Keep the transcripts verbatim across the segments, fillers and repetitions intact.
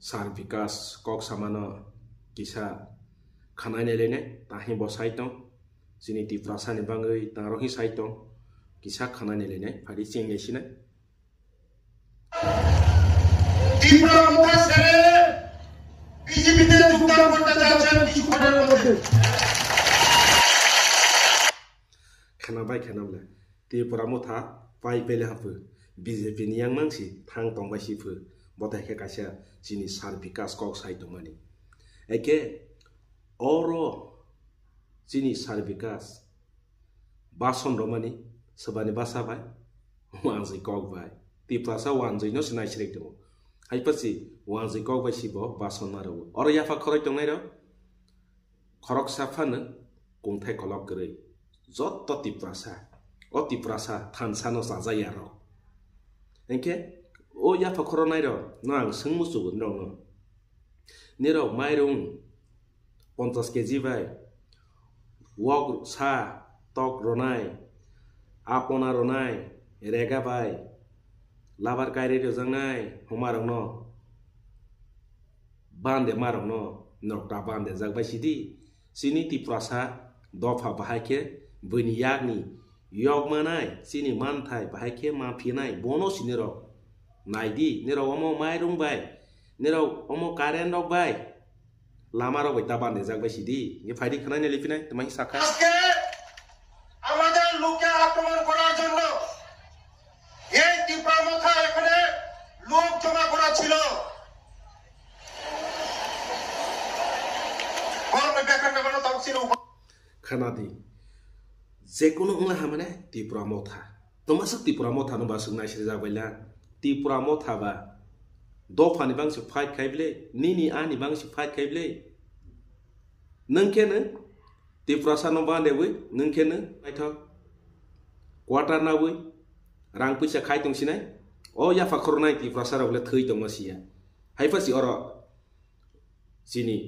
Sir Bikash kok samano kisa khanai nailainai, tahi bo sai tong, chini Tiprasani bangwi tangro hi sai tong, kisa khanai nailainai, phari cheng naisinai. Tripura মথা ছেড়ে বিজেপিতে যোগদান করতে চাচ্ছেন কিছু ঘটনার মধ্যে। Khena bai khena bole. Tipra motha pai pele haphu. B J P ni yang mangsi thang tong bai si phu. Bothai khe kaisa chini Sir Bikash kok sai tongmani. Eke oro chini Sir Bikash bason romani swbani basa bai wanjwi kok bai. Tiprasa wanjwi no se naisirek tongo. Hai pasi wanjwi kok bai si bo bason ma rwo. Oro yapha khoroi tongnai rok. Khoroksa phano kungthai kolok kwrwi. Jotto Tiprasa. O Tiprasa thansa no chajaya rok. Hinkhe o yapha khoroknai rok no ang swng muchugo norok no. Nirok mairung ponchas K G bai wok sa tok ronai, apona ronai, rega bai, labar kairwi rwjaknai huma rokno. Bande marokno nokta bande jak bai sidi. Chini Tiprasa dopha bahai khe buini yakni yok manai, chini manthai bahai khe ma phinai, bono sini rok. Naidi, nirok omo mairung bai, nirok omo current rok bai, lama rok bai ta bande jak bai sidi. Nge phaidi khwnai nai liphinai, tmai sakha. আজকে আমাদের লোককে আক্রমণ করার জন্য এই ত্রিপুরা মথা এখানে লোক জমা করা ছিল। বরং ব্যাখ্যা না বানাও, তাও ছিল। Khana di. Jekono wngla hamane Tipra motha. Twmaswk Tipra motha no ba swk naisirjak baila. Tipra motha ba dopha ni bangsi fight khai bile, nini ani bangsi fight khai bile. Nwng khe nwng Tiprasa no bande wi, nwng khe nwng naithok. Quarter na wi, rang puisa khai tong sinai. O yapha khornai Tiprasa rok le thwi tongma siya. Hai pha si oro chini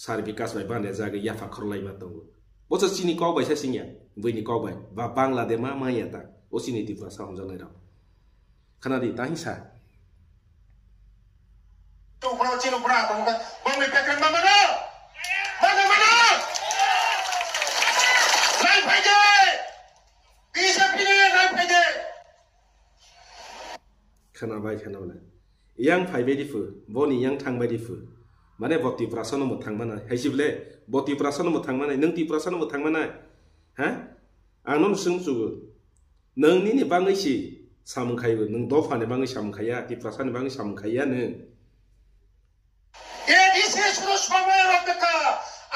Sir Bikash bai bande jagwi yapha khorlai ma tongo. Bosa chini kok bai sa singya, buini kok bai. Ba Bangla de ma maya ta. O chini Tiprasa homjaknai rok. Khana di, ta hingsa. Tungpra chini pura tongka, bangni pekan mamano. Mano, mano. Nai phaide. B J P ni nai phaide. Khana bai, khana bai. Yang phai bai di phu, boni yang thang bai di phu. Mane bo Tiprasa no mwthang manai. Hai si bole, bo Tiprasa no mwthang manai, nwng Tiprasa no mwthang manai. Ha? Ang no swng chugo. Nwng nini bangwi si samung khai bo, nwng dopha ni bangwi samung khaiya, Tiprasa ni bangwi samung khaiya nwng. ADC শুধু সময়ের অপেক্ষা,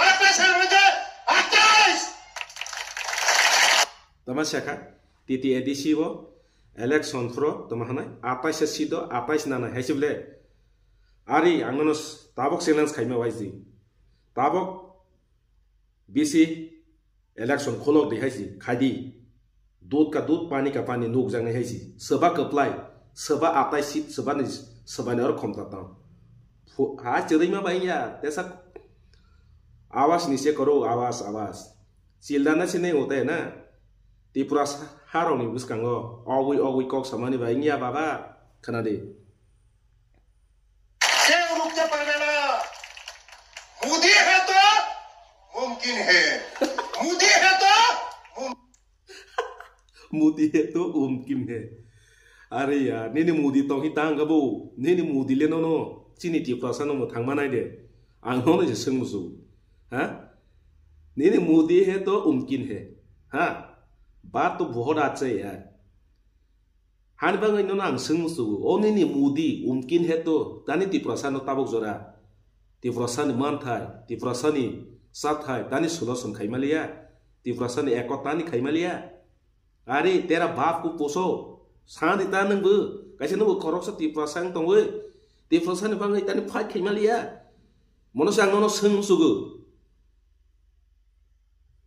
আঠাশের মধ্যে আঠাশ। Tama sakha, T T A D C bo election phro tama hanai, atais se seat o atais nanai hai se bole. Ari ang nono tabok challenge khaima waiji. Tabok B C election kholok di hai si khai di. Dud ka dud, pani ka pani nukjaknai hai si. Soba kwplai, soba atai seat, soba ni, soba ni oro khomta tang. Phu-, ha chwrwima bai ya, tesa awas ni se koro, awas, awas. Childana se nei ote na. Tripura sa-, harok ni bwskango, ogwi, ogwi kok samani bai ya baba, khana di. কেউ রুখতে পারবে না। মোদি হে তো মুমকিন হে। মোদি হে তো মুম- Modi he to umkin he. Are ya, nini Modi tong hi tang gabo. Nini Modi le nono. Chini Tiprasa no mwthang manai de. Ang nono je swng musu. Ha? Nini Modi he to umkin he. Ha? Baat to bahut achhe yaar. Hani bagwi nono ang swng musugo, o nini Modi umkin he to, tani Tiprasa no tabuk jora? Tiprasa ni manthai, Tiprasa ni chathai, tani solution khai maliya? Tiprasa ni ekotani khai maliya? Are tera bap ko poso, sani ta nwngbo, kaisa nwngbo khoroksa Tiprasa wng tongwi, Tiprasa ni bagwi tani fight khai maliya? Mono se ang nono swng musugo.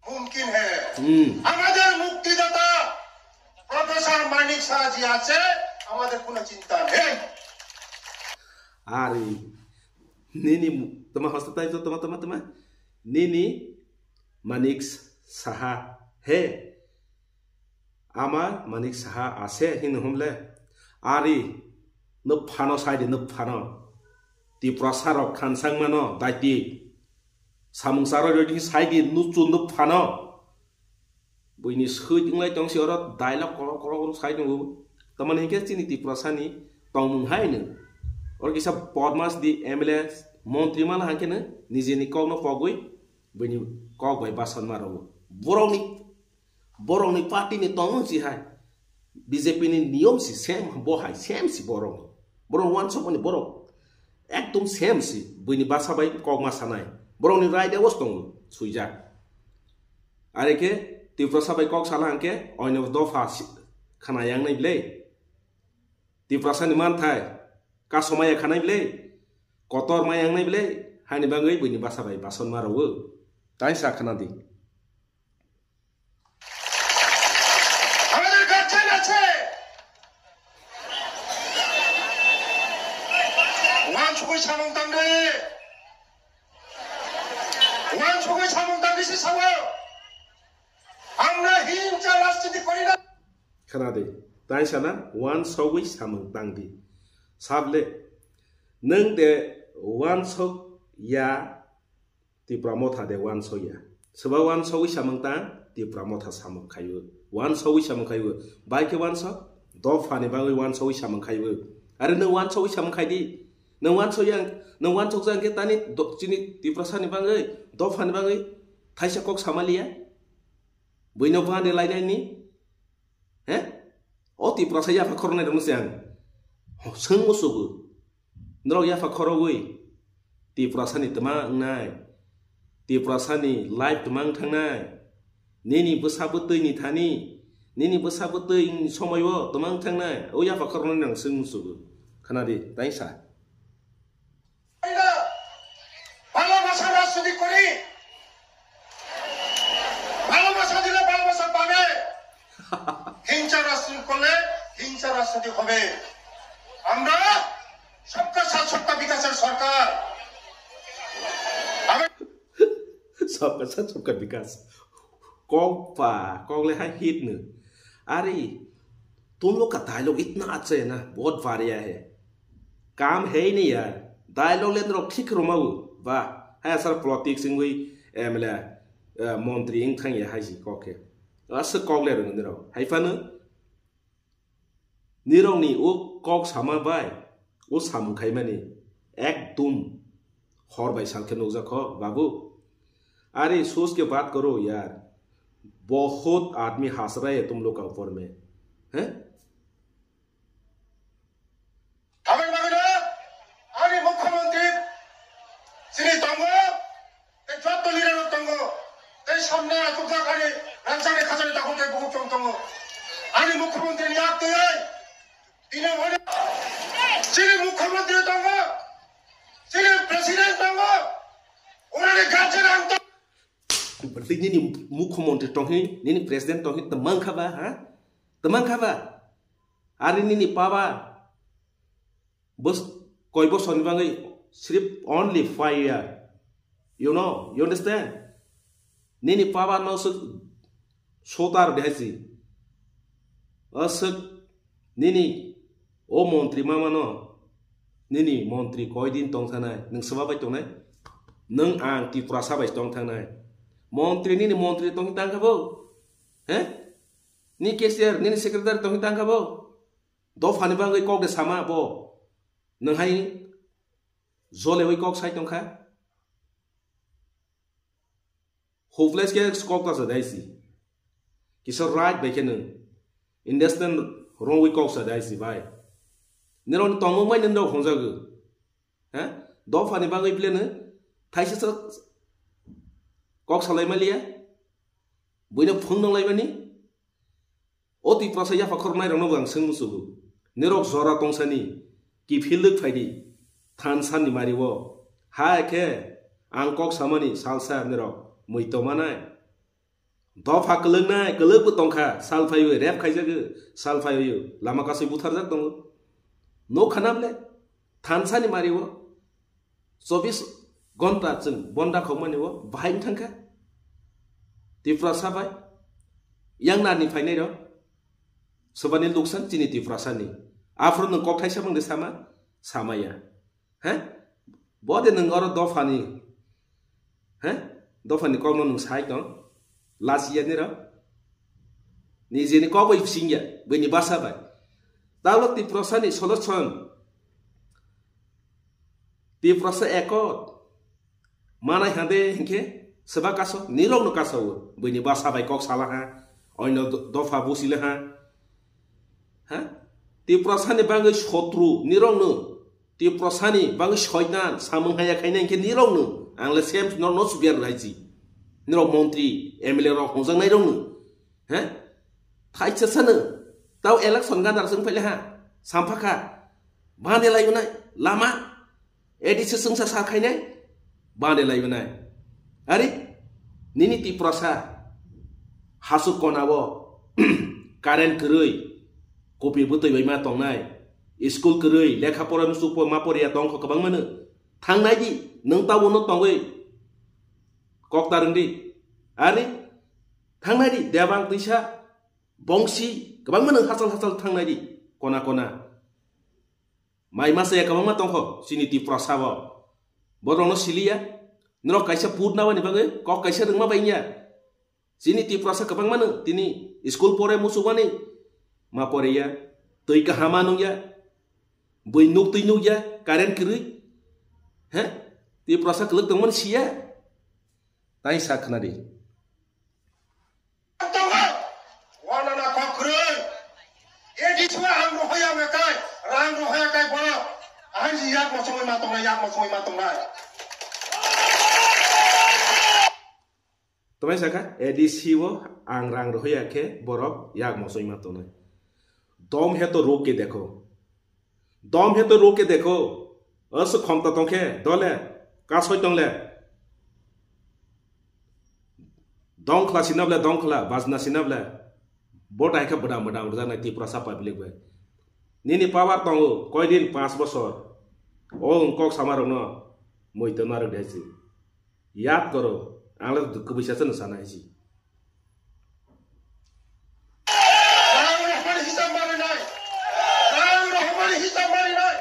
মুমকিন হে। Hmm. আমাদের মুক্তিদাতা প্রফেসর মানিক সাহা জি আছে, আমাদের কোনো চিন্তা নেই। Ari, nini mu-, tama hosta tai to, tama, tama, tama. Nini Manik Saha he. Ama Manik Saha ase hino humle. Ari, no phano sai di, no phano. Tiprasa rok thansa wngmano daiti. Samung charo rodi sai di nuchu nuk phano. Buini sui tinglai tong si oro dialogue kolo kolo kolo sai tongo. Tamani hinkhe chini Tiprasa ni tongmung hai no. Oro kisa podmas di M L A montri mala hankhe no nijeni kok no pogwi buini kok bai basan ma rogo. Borok ni Borokni party ni tongmung si hai. B J P ni niyom si same, bo hai same si borok. Borok wansok mani borok. Ekdom same si. Buini basa bai kok ma sanai. Borokni right awos tongo. Suijak. Are khe Tiprasa bai kok sala hangke oino dopha si-, khana yang nai blei. Tiprasa ni manthai. Kasomaya khanai blei. Kotor ma yang nai blei. Hani bangwi buini basa bai bason ma rogo. Tai sa khana di. আমাদের গার্জিয়ান আছে। Wansugwi samung tangdi. Wansugwi samung tangdi si sao. আমরা হিংসা রাজনীতি করি না। Khana di, tai sana wansugwi samung tangdi. Sable, nwng de wansuk ya Tipra Motha de wansok ya. Soba wansogwi samung tang, Tipra Motha samung khaiwi. Wansogwi samung khaiwi. Bai khe wansok, dophani bagwi wansogwi samung khaiwi. Are nwng wansogwi samung khai di. Nwng wansok yang, nwng wansok jang khe tani do-, chini Tiprasa ni bagwi, dophani bagwi thaisa kok samaliya. Buino bwhan de lainai ni. He? O Tiprasa yapha khoroknai rokno se ang. Ho, swngmo sugo. Norok yapha khorogwi Tiprasani twma wngnai, Tiprasani life twma wng thangnai, nini bwsa bwtwini thani, nini bwsa bwtwini somoio twma wng thangnai, o yapha khoroknwi nang swng muchugo. Khana di, tai sa. ভালোবাসা রাজনীতি করি, ভালোবাসা দিলে ভালোবাসা পাবে। হিংসা রাজনীতি করলে হিংসা রাজনীতি হবে। আমরা সবকা সাথ সবকা বিকাশের সরকার। আমি Sabka sath sabka bikas. Kok pa, kok le hai hit nu. Are, तुम लोग का डायलॉग इतना अच्छा है ना, बहुत बढ़िया है। काम है ही नहीं यार। Dialogue le norok thik rwmao. Ba, hai asar politics wngwi M L A, eh, montri wng thang ya hai si kok khe. Aswk kok le rwngwi norok. Hai phano nirokni o kok sama bai o samung khaimani ekdum hor bai sal khe nukjak kho, babu. Are सोच के बात करो यार। बहुत आदमी हंस रहे हैं तुम लोग का ऊपर में। हैं? Aboni bagwino ani mukhyamantri chini tongo, tei joto leader rok tongo, tei samne achukjak ani rangchakni khajani dakhol khe bukhuk chong tongo. Ani mukhyamantri ni yak twi tini hwnwi chini mukhyamantri tongo, chini president tongo, unani guardian ang tongo. Tini mukhyamantri tonghi, nini president tonghi, tamang kha ba, ha? Tamang kha ba? Ari nini papa bos-, koi bosor ni bagwi, sirip only five year. You know, you understand? Nini papa no suk sotar de hai si. Aswk nini o montri mama no, nini montri koi din tong thanai, nwng swba bai tongnai? Nwng ang Tiprasa bai tong thangnai. Montri nini montri tong tang kha bo? He? Ni cashier, nini secretary tong tang kha bo? Dophani bagwi kok de sama bo. Nwng hai jolewi kok sai tong kha. Hopeless khe kok ta sa dai si. Kisa right bai khe nwng. Understand wrongwi kok sa dai si bai. Nirok ni tongmung bai nirok hwnjago. Ha? Dophani bagwi bile nw thaisa sa kok salai maliya. Buino phung nang lai mani. O Tiprasa yapha khoroknai rokno bo ang swng muchugo. Nirok jora tongsani, kiphil lwk phaidi, thansa ni mari o. Hai khe, ang kok samani salsa nirok, mui tomanai. Dopha kwlwngnai, kwlwk bo tongkha, sal phaiwi rep khaijago, sal phaiwi lama kasui butharjak tongo. Nokha na ble? Thansa ni mari o chobis gonta chwng bonda khokmani o bahai wng thangkha. Tiprasa bai yang nani phainai rok. Sobani luksan chini Tiprasa ni. Aphuru nwng kok thaisa mangde sama? Samaya. He? Bo de nwng oro dophani, he? Dophani kokno nwng sai tong? Lachiya nirok? Nijeni kok bai singya, buini basa bai. Tabuk Tiprasani solution. Tiprasa ekot. Manai hande hinkhe seba kaso, nirokno kaso, buini basa bai kok sala ha, oino do-, dopha busile ha. Ha? Tiprasani bagwi sotru, nirokno Tiprasani bagwi soitan samung haya khaina hinkhe nirokno, ang le sem no, no subiar raiji. Nirok montri, M L A rok hongjaknai rokno. He? Thaisa sano. Tau election gana sung phaile ha. Sampha kha. Bande lai unai. Lama. A D C sungsa sa khainai. Bande lai unai. Ari? Nini Tiprasa. Hasuk kona o. Current kwrwi. Kopi bwtwi bai ma tongnai. School kwrwi. Lekha pora musuk po ma poriya tongkho kwbang mano. Thangnai di. Nwng tabo no tongwi. Kok ta rwng di. Ari? Thangnai di. Debang twisa. Bongsi, kwbangma nwng hachal hachal thangnai di, kona kona. Mai masa ya kwbangma tongkho, chini Tiprasa bo. Borokno siliya, norok kaisa put nabani bagwi, kok kaisa rwngma bai ya. Chini Tiprasa kwbangma nwng, tini school pore muchubani, ma pore ya, twi kahama nung ya, bui nuk twi nuk ya, current kwrwi. He? Tiprasa kwlwk tongmani siya. Tai sa khna di. Tongo, wanana kok kwrwi. A D C o ang rohoya wngkha kai, rang rohoya kai borok. Ahai si yak mosongwi ma tongnai, yak mosongwi ma tongnai. Tomai saka, A D C o ang rang rohoya khe borok yak mosongwi ma tongnai. Dom he to ruk ke dekho. Dom he to ruk ke dekho. Aswk khomta tongkhe, dole, kasoi tongle. Dongkhla sinable, dongkhla, bajna sinable. Bo daikha bwdang bwdang rwjaknai Tiprasa public bai. Nini power tongo, koidin, panch bosor. O wng kok sama rokno, mui tongma rwk de si. Yad koro, ang le kwbwi sasa no sana hisi. Rang rohmani hisab marinai. Rang rohmani hisab marinai.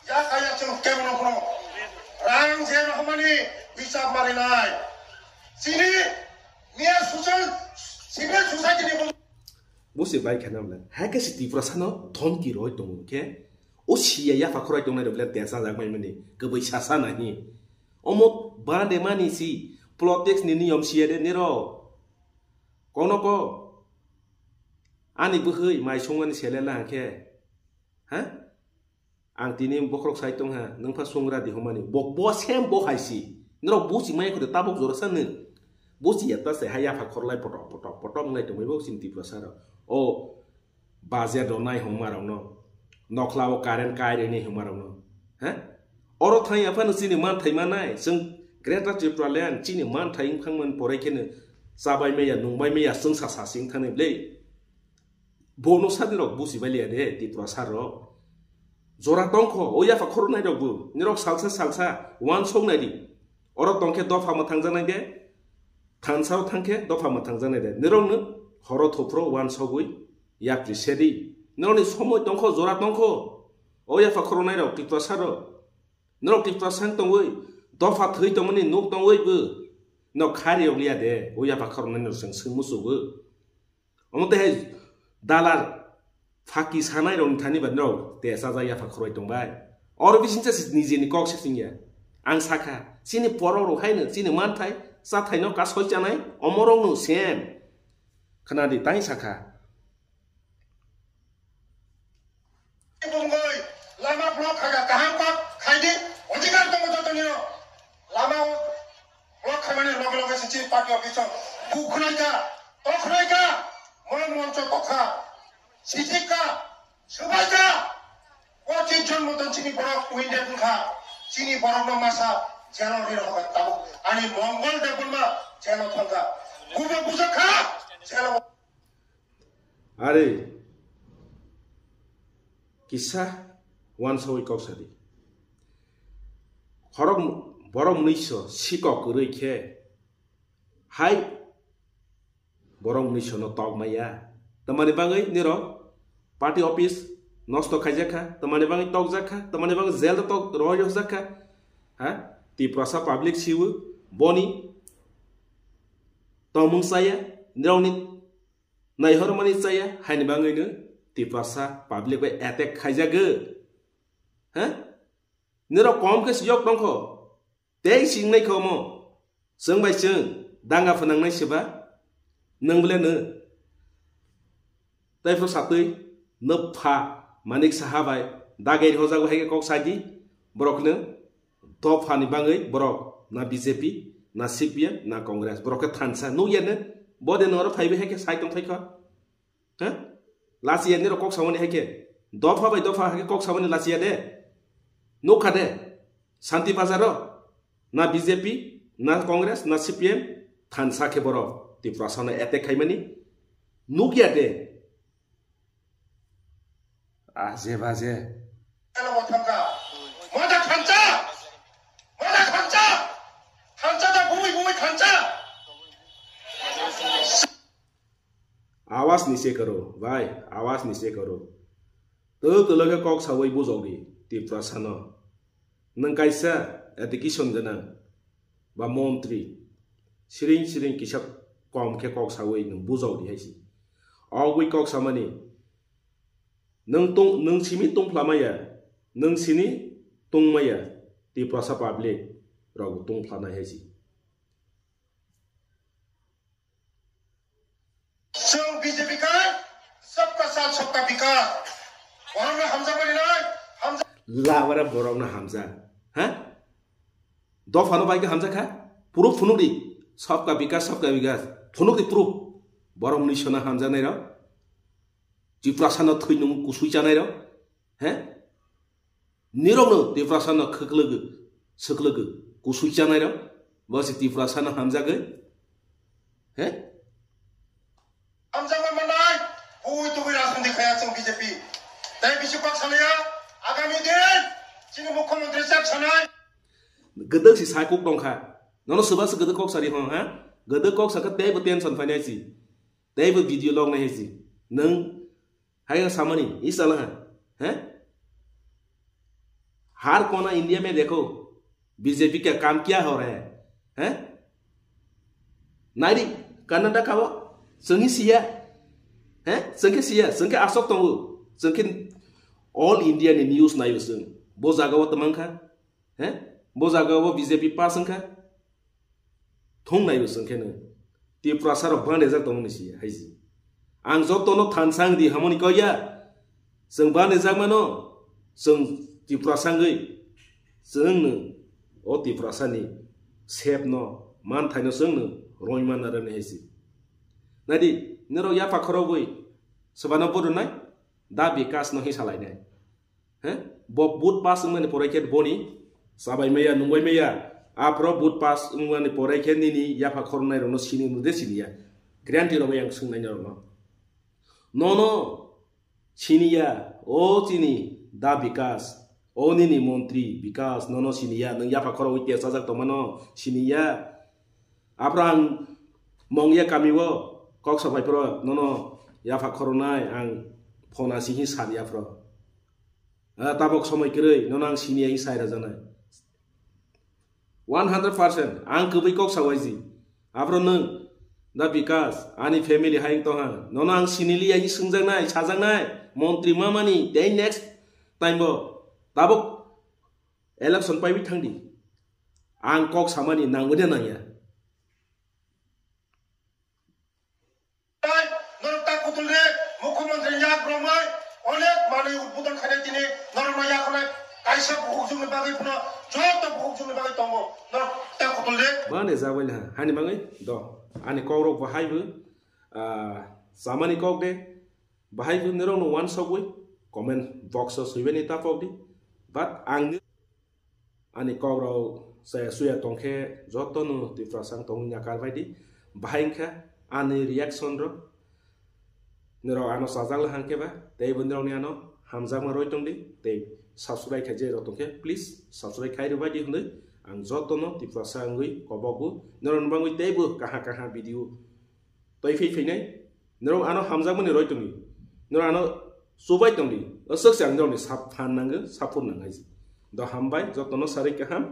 Ya kaya chwng kebo no kono. Rang je rohmani hisab marinai. Chini miya social civil society ni bung- Busi bai khana mle. Hai ke si Tiprasa no thomki roi tongo khe. O siya ya pakhorai tongnai rok le tesa jak mai mani. Kwbwi sasa nahi. Omo bande mani si politics ni niyom siya de nero. Kono ko ani bwhwi mai songmani sele la khe. Ha? Ang tini bokhorok sai tong ha, nwng pha sungra di hwnmani. Bo, bo sem bo hai si. Norok buchi maya kho de tabuk jora sa nwng. Buchi ya ta se ha yapha khorlai potok, potok, potok ngai tongwi bo chini Tiprasa rok. O, Bajar rok nai hwnma rokno, nokla o current kai rwni hwnma rokno, ha? Oro thang ya phano chini manthai manai, chwng Greater Tipraland chini manthai wngphang man porai kheno chabai maya, nungbai maya, chwng sa sa sing thani ble. Bono sadi rok busi bai liya de, Tiprasa rok. Jora tongkho, o yapha khoro nai rok bo, nirok salsa salsa, uansok nai di. Oro tongkhe dopha mwthang janai de, thansa o thangkhe dopha mwthang janai de. Nirokno horo thophro uansogwi yapri sedi. Nirokni somoi tongkho, jora tongkho. O yapha khoro nai rok, Tiprasa rok. Nirok Tiprasa wng tongwi, dopha thwi tongmani nuk tongwi bo. Nok khari rok liya de, o yapha khoro nai rok chwng swng musugo. Omo tei hai dalar phaki sanai rokni thani ba norok tesa ja yapha khoroi tongbai. Oro bising cha nijeni kok se singya. Ang sakha, chini borok rok haino chini manthai, chathaino kasoi chanai, omorokno sem. Khna di, tai sakha. Bumgoi, lama block khaga kaham kok khaidi, odhikar tongo jotonino. Lama o block khaimani loge loge se chini party office o bukhwlaika, tokhwlaika, mol moncho tokha, sijikka, swbaika. Pochis jon moton chini borok wounded wngkha, chini borokno masa jelo ri rokha tabuk. Ani Mongol Debbarma jelo thangkha. Bubo bujakha, jelo. Are, kisa uansawi kok sadi. Khorok borok mwnwiso sikok kwrwi khe, hai borok mwnwisono tok maya. Tamani bagwi nirok party office nosto khaijak kha, tamani bagwi tokjak kha, tamani bagwi jail tok roi rojak kha. Ha? Tiprasa public siwo boni tongmung chaya, nirokni naihormani chaya, haini bangwino Tiprasa public bai attack khaijago. Ha? Nirok kom khe siyok tongkho. Tei singnai khe omo. Chwng bai chwng danga phwnangnai se ba? Nwng bole nw? Tei phuru satwi nw pha Manik Saha bai dagai rihorjago hai khe kok sai di. Borokno dophani bagwi borok na B J P, na C P M, na Congress. Borok khe thansa. Nukya nw? Bo de nw oro phaiwi hai khe sai tong phai kha? Ha? Last year ni rok kok samani hai khe. Dopha bai dopha hai khe kok samani last year de. Nukha de. Shanti Bazar ro. Na B J P, na Congress, na C P M. Thansa khe borok Tiprasa no attack khaimani. Nukya de. Ah, je ba je. Mada thansa! Mada thansa! Thansa da bui bui thansa! Awas niche karo, bhai, awas niche karo. Twk twlok khe kok sawi bujok di, Tiprasa no. Nwng kaisa education gwnang ba montri, siring siring kisa kom khe kok sawi nwng bujok di hai si. Ogwi kok samani, nwng tong, nwng simi tongphla maya, nwng sini tong maya, Tiprasa public rok tongphla nai hai si. Chwng B J P kha, sabka saath sabka vikas. Borokno hamjakmani nai, hamjak- Labara borokno hamjak. Ha? Dophano bai khe hamjak kha? Proof phunuk di. Sabka vikas, sabka vikas. Phunuk di proof. Borok mwnwi sona hamjaknai rok. Tiprasa no thwi nung kusui chanai rok. He? Nirokno Tiprasa no khwklwgwi, swklwgwi, kusui chanai rok, bo se Tiprasa no hamjagwi. He? Hamjakma manai, bui tugui rajniti khaya chwng B J P. Tai bisi kok salaya, agami din, chini mukhyamantri chak sanai. Gdwk si sai kok tongkha. Nono swba se gdwk kok sari hwn, ha? Gdwk kok sakha teibo tension phainai si. Teibo video log nai si. Nwng Hai samani, isa laha. He? Har kona India mein dekho, B J P ka kam kya ho raha hai? He? Naidi, Karnataka o, chwnghi siya. He? Chwngkhe siya, chwngkhe asok tongo. Chwngkhe all India ni news nayo chwng. Bo jaga o tamang kha. He? Bo jaga o B J P pass wngkha. Thung nai bo chwng khe nw. Tiprasa rok bang rejak tongmani si hai si. Ang joto no thansa wng di hamoni kok ya. Chwng bang rejak mano. Chwng Tiprasa wngwi. Chwng nw. O Tiprasa ni sep no. Manthai no chwng nw. Roi man na rani hai si. Naidi. Nirok yapha khorogwi. Swbano bodo nai. Da Bikas no hi salai nai. He? Bo boot pass wngmani pore khe boni chabai maya, nungbai maya. Aphro boot pass wngmani pore khe nini yapha khoroknai rokno sini mung de siniya. Guarantee rwbai ang swngnai norokno. Nono siniya, o chini da Bikas, o nini montri Bikas, nono siniya, nwng yapha khorogwi test sajak tongmano siniya. Aphro ang Mongya kami o kok sabai phro nono yapha khoroknai ang phone asi hi sadi aphro. Ah, tabok somoi kwrwi, nono ang siniya hi sai rajaknai. One hundred percent, ang kwbwi kok sawaiji. Aphro nwng, da Bikas, ani family hai wng tongha. Nono ang siniliya hi swngjaknai, sajaknai, montri mamani, tei next time bo. Tabok election paiwi thangdi. Ang kok samani nangwi de nangya. Norok ta kutul re, mukhyamantri yak romai, onek manwi udbodon khainai tini, norok no yakhonai, kaisa bukhuk jungni bagwi phano, joto bukhuk jungni bagwi tongo, norok ta kutul re. Bani jagwai laha, hani bangwi do, ani kokrok bo haibo, ah, samani kok de, bahai bo nirok no wansogwi, comment box o swibani ta pok di, but ang ni Ani kok rok chaya suya tongkhe jotono Tiprasa wng tongwi ya karbai di. Bahai wngkha ani reaction rok. Nirok ano chajak le hangkhe ba, teibo nirokni ano hamjakma roi tongdi, tei subscribe khaijak rok tongkhe, please subscribe khai rwbai di hwnwi ang jotono Tiprasa wngwi kobogo. Nirokni bangwi teibo kaha kaha video tei phai phainai. Norok ano hamjakmani roi tongdi. Norok ano chubai tongdi. Aswk se ang norokni sap phan nango, support nang hai se. Do hambai, jotono sarik kaham.